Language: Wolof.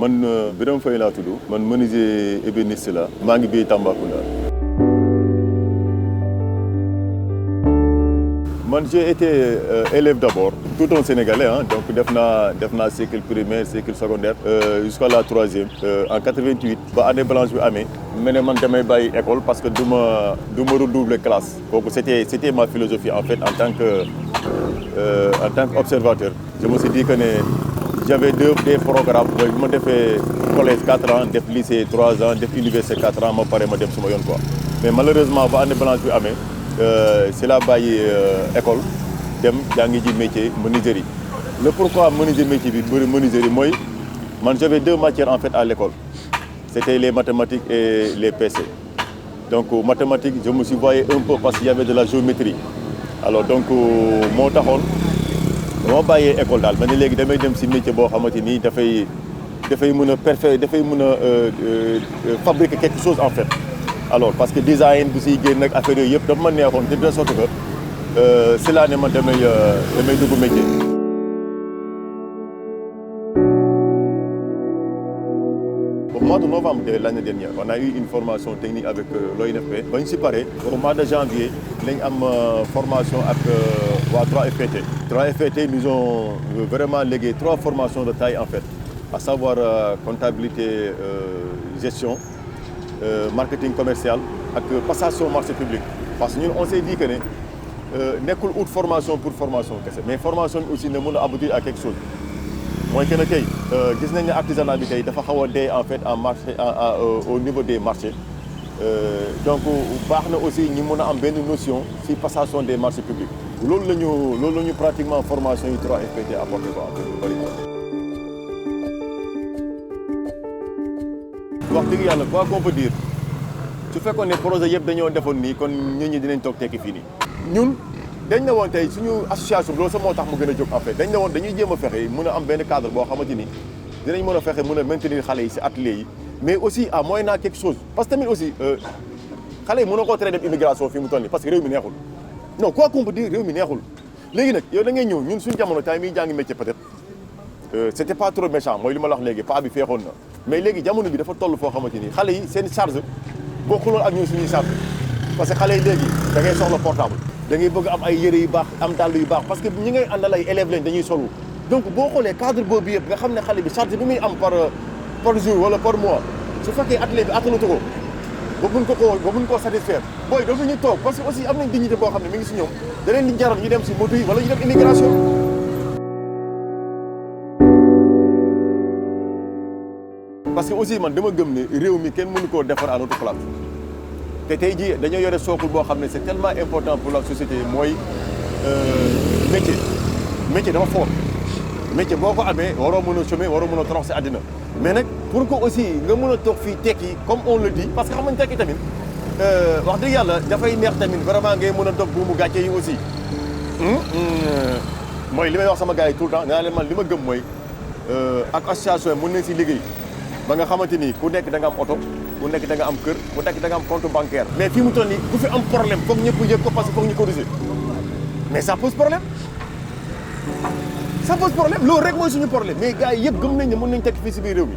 man Birame Faye laa tudd man menuisier ébéniste la maa ngi bii Tambacounda. Man j'ai été élève d'abord tout un Sénégalais donc def naa cycle primaire cycle secondaire jusqu'à la troisième en 88 ba année blanche bi amee ma ne man damay bàyyi école parce que du ma redoubler classe kooku c'était ma philosophie en fait en tant qu'observateur. Je me suis dit que j'avais des programmes mooy bu ma defee collège 4 ans def lycée 3 ans def université 4 ans ma pare ma dem suma yoon quoi mais malheureusement ba année blanche bi amee c'est la bàyyi école dem jàngi ji métier menuiserie. Le pourquoi menuisier métier bi bëri menuiserie mooy man j'avais 2 matières en fait à l'école c'était les mathématiques et les PC. Donc mathématiques je me suis voyé un peu parce qu'il y avait de la géométrie alors donc moo taxoon moo bàyyee école daal ma ne léegi damay dem si métier boo xamante ni dafay mën a parfait dafay mën a fabriquer quelque chose en fait. Alors parce que design bu siy génn nag affaire yooyu yëpp dafa ma neexoon de telle sorte que c'est là ne man damay dugg métier. Au mois de novembre de l'année dernière on a eu une formation technique avec l'ONFP ba ñu si paree au mois de janvier lañ am formation ak waa 3FPT. 3FPT nous ont vraiment légué 3 formations de taille en fait à savoir comptabilité gestion marketing commercial ak passation marché public parce que ñun on s'est dit que ne nekkul out formation pour formation kese mais formation bi aussi ne mën a aboutir à quelque chose mooy que ne tey gis nañ ne artisanat bi tey dafa xaw a dee en fait en marché au niveau des marchés donc baax na aussi ñi mën a am benn notion ci passation des marchés publics loolu la ñu pratiquement formation yi 3FPT apporté ko en fait lu bari wax dëgg yàlla quoi qu'on peut dire su fekkoon ne projet yëpp dañoo defoon nii kon nit ñi dinañ toog tekki fii nii ñun dañ ne woon tey suñu association loolu sax moo tax mu gën a jóg en fait dañ ne woon dañuy jéem a fexe mën a am benn cadre boo xamante ni dinañ mën a fexe mën a maintenir xale yi si atelier yi mais aussi à moyennant quelque chose parce que tamit aussi xale yi mën na koo tere dem immigration fii mu toll nii parce que réew mi neexul non quoi qu'on peut dire réew mi neexul léegi nag yow da ngay ñëw ñun suñu jamono tay miy jàngi métier peut-être c'était pas trop méchant mooy li ma la wax léegi pas bi feexoon na mais léegi jamono bi dafa toll foo xamante ni xale yi seen charge bokkuloon ak ñun suñuy charge parce que xale yi léegi da ngay soxla portable da ngay bëgg am ay yëre yu baax am dàll yu baax parce que ñi ngay àndal ay élèves lañ dañuy solu donc boo xoolee cadre boobu yëpp nga xam ne xale bi charge bi muy am par jour wala par mois su fekkee atelier bi attanatu ko ba mun koo satisfaire booy dootu ñu toog parce que aussi am nañ dignité boo xam ne mi ngi si ñoom da leen di jaral ñu dem si moto yi wala ñu dem immigration. parce que aussi man dama gëm ne réew mi kenn mënu koo defar à notre place te tey jii dañoo yore sookul boo xam ne c'est tellement important pour la société mooy métier dafa fort métier boo ko amee waroo mën a chômer waroo mën a torox si àddina mais nag pour que aussi nga mën a toog fii tekki comme on le dit parce que xam nga tekki tamit wax dëgg yàlla dafay neex tamit vraiment ngay mën a dog buumu gàcce yi aussi mooy li may wax sama gars yi tout le temps nga leen man li ma gëm mooy ak association yi mën nañ si liggéey ba nga xamante ni ku nekk da nga am oto ku nekk da nga am kër ku nekk da nga am compte bancaire mais fii mu toll nii ku fi am problème foog ñëpp yëg ko parce que foog ñu corriger mais ça pose problème loolu rek mooy suñu problème mais gars yi yëpp gëm nañ ne mën nañ tekk fii si biir réew mi